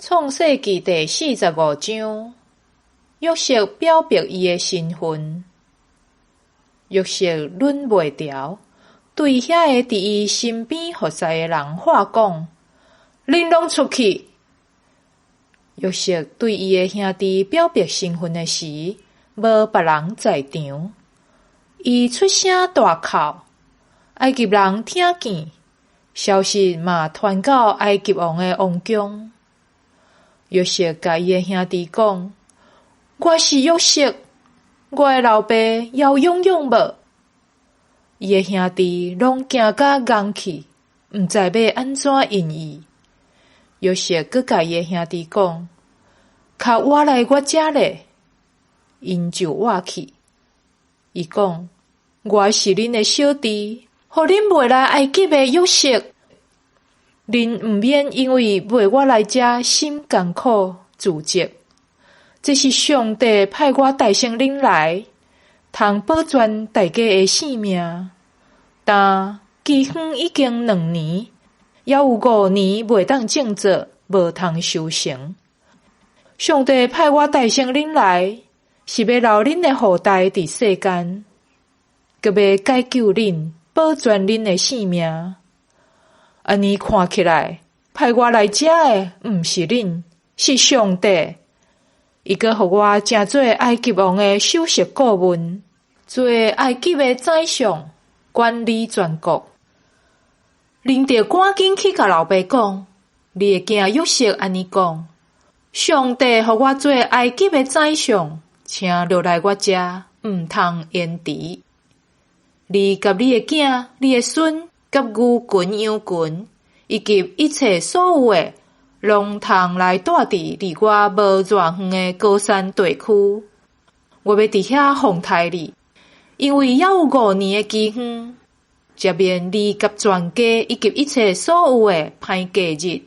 創世記第45章，約瑟表白伊的身份。約瑟忍袂牢，對遐个佇伊身邊服侍的人喊講：恁攏出去！約瑟對伊的兄弟表白身份的時，無別人在場。伊出聲大哭，埃及人聽見，消息嘛傳到埃及王的王宮。約瑟共伊的兄弟講：我是約瑟，我的老爸猶勇勇無？伊的兄弟攏驚甲戇去，毋知欲按怎應伊。約瑟閣共伊的兄弟講：較倚來我遮咧，𪜶就倚去。伊講：我是恁的小弟，予恁賣來埃及的約瑟。恁毋免因為賣我來遮心艱苦自責。這是上帝派我代先恁來，通保全大家的性命。但饑荒已經2年，猶有5年袂當種作，無通收成。上帝派我代先恁來，是欲留恁的後代佇世間，閣欲解救恁，保全恁的性命。按呢看起來，派我來遮的毋是恁，是上帝。伊閣予我成做埃及王的首席顧問，做埃及的宰相，管理全國。恁著趕緊去共老爸講，你的囝約瑟按呢講：上帝予我做埃及的宰相，請落來我遮，毋通延遲。你佮你的囝、你的孫、佮牛群、羊群，以及一切所有的，攏通來蹛佇離我無偌遠的歌珊地區。我欲佇遐奉待你，因為猶有五年的饑荒，才免你佮全家以及一切所有的歹過日。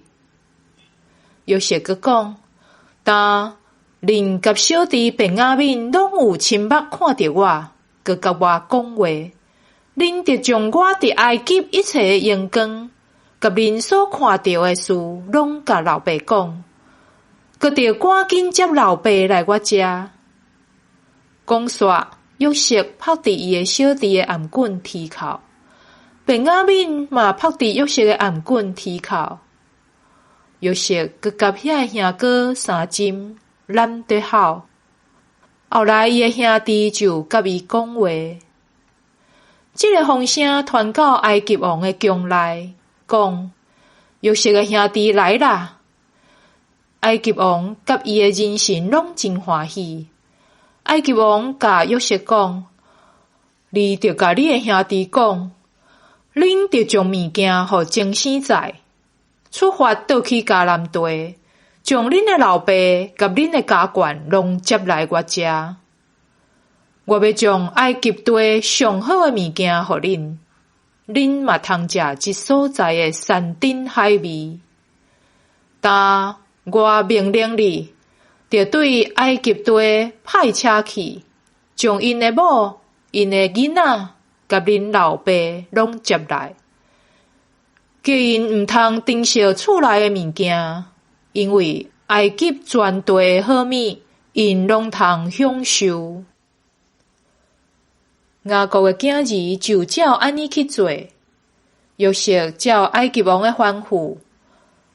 約瑟閣講：但恁佮小弟便雅憫攏有親目看著我，閣佮我講話。恁著將我佇埃及一切的榮光，佮恁所看著的事，攏共老爸講。閣著趕緊接老爸來我遮。講煞，約瑟拍佇伊的小弟的頷頸啼哭，便雅憫嘛拍佇約瑟的頷頸啼哭。約瑟閣佮遐个兄哥相針攬得好。後來伊的兄弟就佮伊講話。這个風聲傳到埃及王的宮內，講約瑟的兄弟來啦！埃及王佮伊的人臣攏真歡喜。埃及王共約瑟講：你著共你的兄弟講，恁著將物件予精生載，出發倒去迦南地，將恁的老爸佮恁的家眷攏接來我遮。我欲將埃及地上好的物件予恁，恁嘛通食這所在的山珍海味。但我命令你，著對埃及地派車去，將𪜶的某、𪜶的囡仔佮恁老爸攏接來，叫𪜶毋通珍惜厝內的物件，因為埃及全地的好物，𪜶攏通享受。雅各的囝兒就照按呢去做。約瑟照埃及王的吩咐，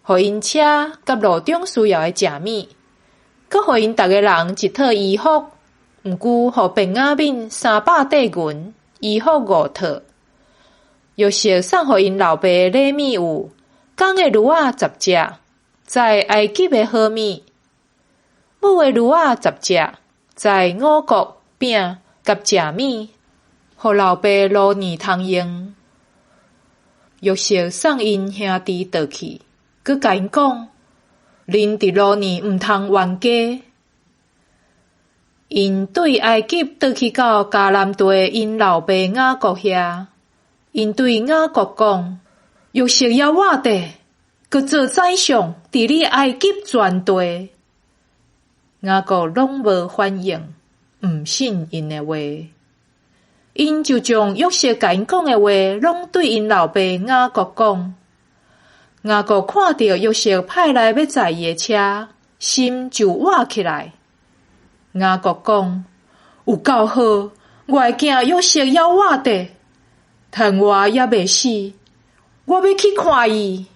予𪜶車佮路中需要的食物，閣予𪜶逐个人一套衣服。毋過予便雅憫300塊銀，衣服五套。約瑟送予𪜶老爸的禮物有公的驢仔10隻，載埃及的好物；母的驢仔10隻，載五穀餅佮食物，予老爸蘆年通用。約瑟送𪜶兄弟倒去，閣共𪜶講：恁佇蘆年毋通冤家。𪜶對埃及倒去到迦南地𪜶老爸雅各遐，𪜶對雅各講：約瑟猶活著，閣做宰相，治理埃及全地。雅各攏無反應，毋信𪜶的話。𪜶就將約瑟共𪜶講的話，攏對𪜶老爸雅各講。雅各看著約瑟派來欲載伊的車，心就活起來。雅各講：有夠好，我的囝約瑟猶活著，趁我猶未死，我欲去看伊。